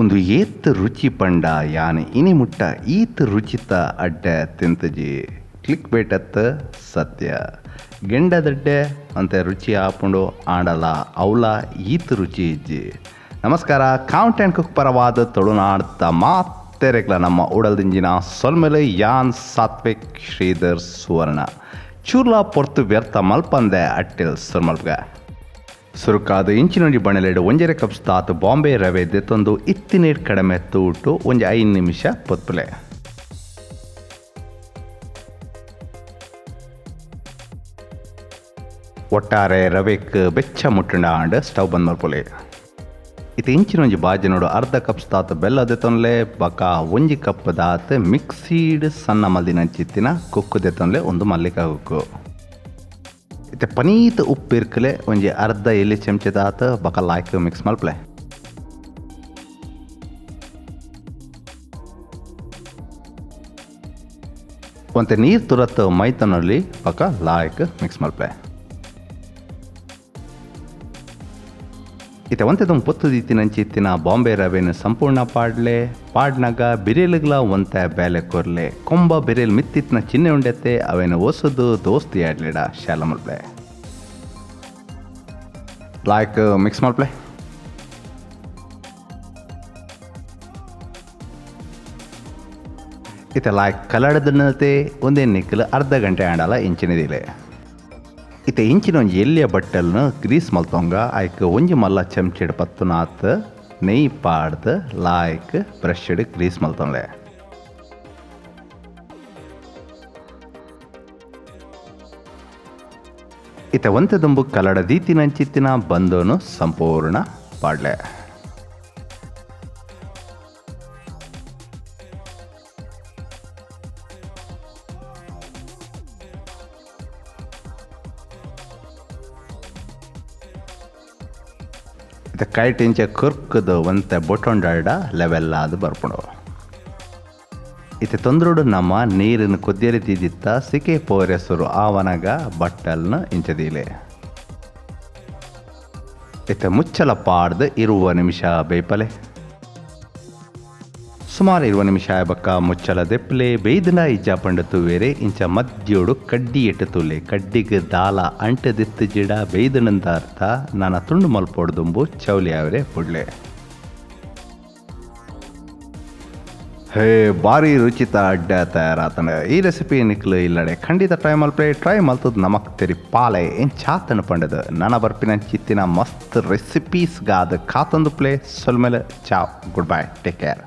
ಉಂದು ಏತ್ ರುಚಿ ಪಂಡ ಯಾನ್ ಇನಿ ಮುಟ್ಟ ಈತ್ ರುಚಿತ ಅಡ್ಡೆ ತಿಂತಜಿ. ಕ್ಲಿಕ್ ಬೇಟತ್ ಸತ್ಯ. ಗೆಂಡದಡ್ಡೆ ಅಂತೆ ರುಚಿ ಆಪುಂಡು ಆಂಡಲ ಅವಲ ಈತ್ ರುಚಿ ಇಜ್ಜಿ. ನಮಸ್ಕಾರ, count and cook ಪರವಾದ ತುಳುನಾಡ್ತ ಮಾತೆರೆಗ್ಲ ನಮ್ಮ ಉಡಲ್ದಿಂಜಿನ ಸೊಲ್ಮೆಲೆ. ಯಾನ್ ಸಾತ್ವಿಕ್ ಶ್ರೀಧರ್ ಸುವರ್ಣ. ಚೂರ್ಲಾ ಪೊರ್ತು ವ್ಯರ್ಥ ಮಲ್ಪಂದೆ ಅಟ್ಟಿಲ್ ಸುರ್ಮಲ್ಪ್ಗ. ಸುರುಕಾದ ಇಂಚಿನೊಂಜಿ ಬಣಲೆಡ್ 1.5 ಕಪ್ಸ್ ತಾತ್ ಬಾಂಬೆ ರವೆ ದೆತ್ತೊಂದು ಇತ್ತಿನೇಟ್ ಕಡಮೆ ತೂಟು ಒಂಜಿ 5 ನಿಮಿಷ ಪೊತ್ಪುಲೆ. ಒಟ್ಟಾರೆ ರವೆಕ್ ಬೆಚ್ಚ ಮುಟ್ಟುಂಡ ಆಂಡ್ ಸ್ಟವ್ ಬಂದ್ ಮಲ್ಪುಲೆ. ಇತ್ತೆ ಇಂಚಿನೊಂಜಿ ಬಾಜಿನೋಡು ಅರ್ಧ ಕಪ್ಸ್ ತಾತ್ ಬೆಲ್ಲ ದೆತ್ತೊನ್ಲೆ, ಬಕ 1 ಕಪ್ ದಾತ್ ಮಿಕ್ಸಿಡ್ ಸಣ್ಣ ಮಲ್ದಿನಂಚಿತ್ತಿನ ಕುಕ್ಕು ದೆತ್ತೊನ್ಲೆ, ಒಂದು ಮಲ್ಲಿಕ ಕುಕ್ಕು. ಇತ್ತೆ ಪನೀತ್ ಉಪ್ಪಿರ್ಕಲೆ, ಒಂಜಿ ಅರ್ಧ ಎಲ್ಲಿ ಚಮಚ ದಾತ್, ಬಕ ಲಾಯ್ಕ್ ಮಿಕ್ಸ್ ಮಲ್ಪಲೆ. ಒಂತೆ ನೀರು ತುರತ್ ಮೈತನಲ್ಲಿ, ಬಕ ಲಾಯ್ಕ್ ಮಿಕ್ಸ್ ಮಲ್ಪಲೆ. ಇತ್ತೆ ಒಂತೆ ದುಂಬು ಪೊತ್ತು ದೀತಿನಂಚಿತ್ತಿನ ಬಾಂಬೆ ರವೆನ್ ಸಂಪೂರ್ಣ ಪಾಡ್ಲೆ. ಪಾಡ್ನಗ ಬಿರೆಲುಗ್ಲ ಒಂತೆ ಬೇಲೆ ಕೊರ್ಲೆ. ಕೊಂಬ ಬಿರೆಲ್ ಮಿತ್ತಿತ್ನ ಚಿಹ್ನೆ ಉಂಡೆತ್ತೆ, ಅವೇನು ಒಸದು ದೋಸ್ತಿ ಆಡ್ಲಿಡ ಶಾಲ ಮಲ್ಪಲೆ. ಲಾಯ್ಕ್ ಮಿಕ್ಸ್ ಮಲ್ಪಲೆ. ಇತ್ತೆ ಲಾಯ್ಕ್ ಕಲಡದನ್ನತೆ ಒಂದೇ ನಿಕ್ಕಲು ಅರ್ಧ ಗಂಟೆ ಆಂಡಲ ಇಂಚಿನದಿಲೆ. ಇತ್ತೆ ಇಂಚಿನ ಒಂಜಿ ಎಲ್ಲಿಯ ಬಟ್ಟಲ್ನ ಗ್ರೀಸ್ ಮಲ್ತೊಂಗ. ಐಕ್ ಒಂಜಿ ಮಲ್ಲ ಚಮಚೆಡ್ ಪತ್ತುನಾತ್ ನೆಯ್ ಪಾಡ್ದ್ ಲಾಯ್ಕ್ ಬ್ರಷ್ಡ್ ಗ್ರೀಸ್ ಮಲ್ತೊಂಲೆ. ಇತ್ತೆ ಒಂತೆ ದುಂಬು ಕಲಡ ದೀತಿನಂಚಿತ್ತಿನ ಬಂದೋನು ಸಂಪೂರ್ಣ ಪಾಡ್ಲೆ. ಇತ್ತೆ ಕೈಟ್ ಇಂಚ ಕುರ್ಕುದು ಒಂತೆ ಬೊಟೊಂಡಾಡ ಲೆವೆಲ್ ಆದ್ ಬರ್ಪುಂಡು. ಇತ್ತೆ ತೊಂದ್ರೋಡು ನಮ್ಮ ನೀರಿನ ಕೊದ್ದಿಯರೆ ದೀದಿತ್ತ ಸಿಕೆ ಪೋರೆಸುರು ಆವನಗ ಬಟ್ಟಲ್ನ ಇಂಚದೀಲೆ. ಇತ್ತೆ ಮುಚ್ಚಲ ಪಾಡ್ದು 20 ನಿಮಿಷ ಬೇಯ್ಪಲೆ. ಸುಮಾರು 20 ನಿಮಿಷ ಬಕ್ಕ ಮುಚ್ಚಲ ದೆಪ್ಪಲೆ. ಬೇಯ್ದನ ಇಜ್ಜ ಪಂಡ ತೂವೇರೆ ಇಂಚ ಮದ್ಯೋಡು ಕಡ್ಡಿ ಎಟ್ಟು ತುಲೆ. ಕಡ್ಡಿಗೆ ದಾಲ ಅಂಟದಿತ್ತು ಜಿಡ ಬೇಯ್ದನಂದ ಅರ್ಥ. ನಾನ ತುಂಡು ಮಲ್ಪೊಡ್ದುಂಬು ಚೌಲಿ ಅವರೆ ಪುಡ್ಲೆ. ಹೇ, ಭಾರಿ ರುಚಿತ ಅಡ್ಡ ತಯಾರಾತನ. ಈ ರೆಸಿಪಿ ನಿಕ್ಲು ಇಲ್ಲಡೆ ಖಂಡಿತ ಟ್ರೈ ಮಲ್ಪಲೆ. ಟ್ರೈ ಮಲ್ತದ ನಮಕ್ ತೆರಿ ಪಾಲೆ ಏನ್ ಚಾತನ ಪಂಡದು. ನನ ಬರ್ಪಿನ ಚಿತ್ತಿನ ಮಸ್ತ್ ರೆಸಿಪೀಸ್ಗಾದ ಕಾತಂದು play. ಸೊಲ್ಮೆಲೆ, ಚಾವ್, good bye, take care.